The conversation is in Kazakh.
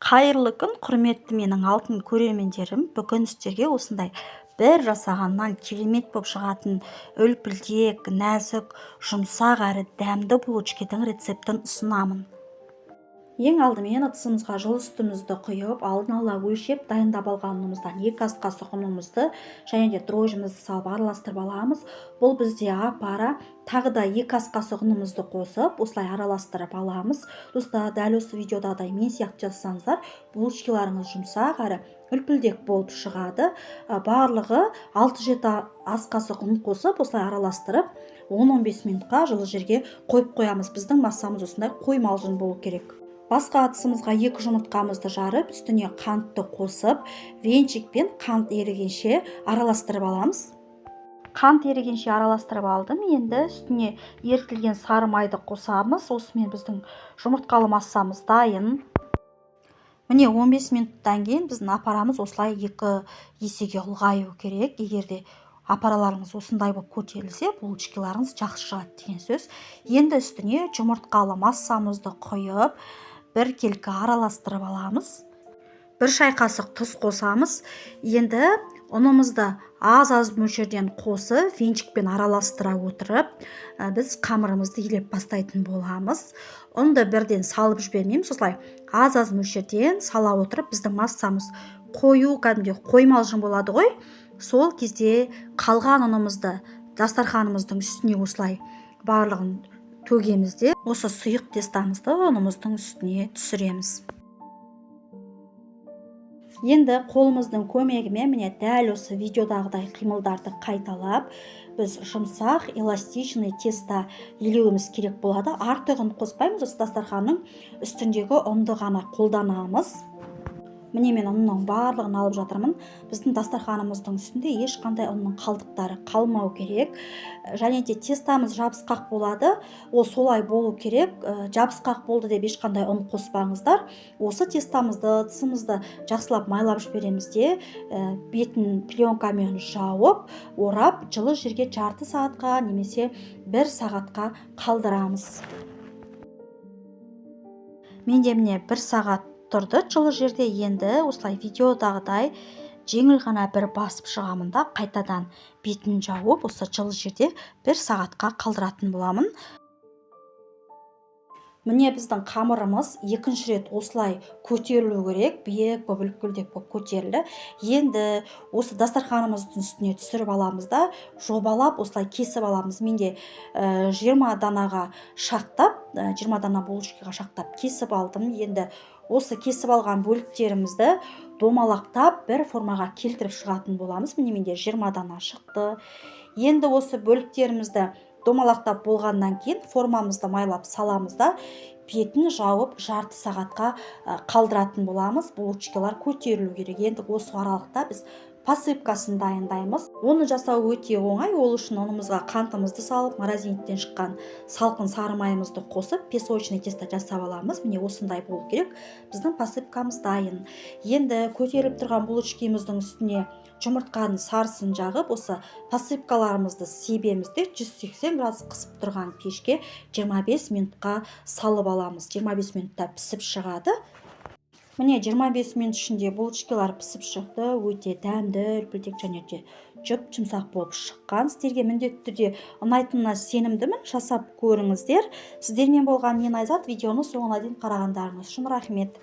Қайырлы күн, құрметті менің алтын көрермендерім! Бүгін сіздерге осындай бір жасағаннан керемет болып шығатын үлпілдек, нәзік, жұмсақ әрі дәмді булочкидің рецептін ұсынамын. Ең алдымен ыдысымызға жылы сүтімізді құйып, алдын ала өлшеп дайындап алған ұнымыздан 2 ас қасық ұнымызды және де дрожжімізді салып араластырып аламыз. Бұл бізде опара. Тағы да 2 ас қасық ұнымызды қосып, осылай араластырып аламыз. Достар, дәл осы видеодағыдай мен сияқты жасасаңыздар, булочкиларыңыз жұмсақ әрі үлпілдек болып шығады. Барлығы 6-7 ас қасық ұн қосып, осылай араластырып, 10-15 минутқа жылы жерге қойып қоямыз. Біздің массамыз осындай қоймалжың болу керек. Басқа ыдысымызға 2 жұмыртқамызды жарып, үстіне қантты қосып, венчикпен қант ерігенше араластырып аламыз. Қант ерігенше араластырып алдым. Енді үстіне ерітілген сары майды қосамыз. Осымен біздің жұмыртқалы массамыз дайын. Міне, 15 минуттан кейін біздің опарамыз осылай 2 есеге ұлғаю керек. Егер де опараларыңыз осындай болып көтерілсе, булочкиларыңыз жақсы шығады деген сөз. Енді үстіне жұмыртқалы массамызды құйып, біркелкі араластырып аламыз. 1 шай қасық тұз қосамыз. Енді ұнымызды аз-аз мөлшерден қосып, венчикпен араластыра отырып, біз қамырымызды илеп бастайтын боламыз. Ұнды бірден салып жібермейміз, осылай аз-аз мөлшерден сала отырып, біздің массамыз қою, кәдімгідей қоймалжың болады ғой. Сол кезде қалған ұнымызды дастарханымыздың үстіне осылай барлығын төгеміз де, осы сұйық тестамызды ұнымыздың үстіне түсіреміз. Енді қолымыздың көмегімен, міне, дәл осы видеодағыдай қимылдарды қайталап, біз жұмсақ, эластичный тесто илеуіміз керек болады. Артығын қоспаймыз, осы дастарханның үстіндегі ұнды ғана қолданамыз. Міне, мен ұнның барлығын алып жатырмын. Біздің дастарханымыздың үстінде ешқандай ұнның қалдықтары қалмау керек. Және де тестамыз жабысқақ болады, ол солай болу керек. Жабысқақ болды деп ешқандай ұн қоспаңыздар. Осы тестамызды ыдысымызды жақсылап майлап жібереміз де, бетін пленкамен жауып, орап, жылы жерге жарты сағатқа немесе бір сағатқа қалдырамыз. Менде, міне, бір сағат тұрды жылы жерде. Енді осылай видеодағыдай жеңіл ғана бір басып шығамын да, қайтадан бетін жауып, осы жылы жерде бір сағатқа қалдыратын боламын. Міне, біздің қамырымыз екінші рет осылай көтерілу керек, биік болып, үлпілдек болып көтерілді. Енді осы дастарханымыздың үстіне түсіріп аламыз да, жобалап осылай кесіп аламыз. Менде 20 данаға шақтап, 20 дана булочкаға шақтап кесіп алдым. Енді осы кесіп алған бөліктерімізді домалақтап, бір формаға келтіріп шығатын боламыз. Міне, менде 20 дана шықты. Енді осы бөліктерімізді домалақтап болғаннан кейін, формамызды майлап саламыз да, бетін жауып, жарты сағатқа қалдыратын боламыз. Булочкалар көтерілу керек. Енді осы аралықта біз посыпкасын дайындаймыз. Оны жасау өте оңай. Ол үшін ұнымызға қантымызды салып, морозильниктен шыққан салқын сары майымызды қосып, песочный тесто жасап аламыз. Міне, осындай болу керек. Біздің посыпкамыз дайын. Енді көтеріліп тұрған булочкиміздің үстіне жұмыртқаның сарысын жағып, осы посыпкаларымызды себеміз де, 180 градус қызып тұрған пешке 25 минутқа салып аламыз. 25 минутта пісіп шығады. Міне, 25 минут ішінде булочкалар пісіп шықты. Өте дәмді, үлпілдек және де жұп жұмсақ болып шыққан. Сіздерге міндетті түрде ұнайтынына сенімдімін. Жасап көріңіздер. Сіздермен болған мен, Айзат. Видеоны соңына дейін қарағандарыңыз үшін рахмет.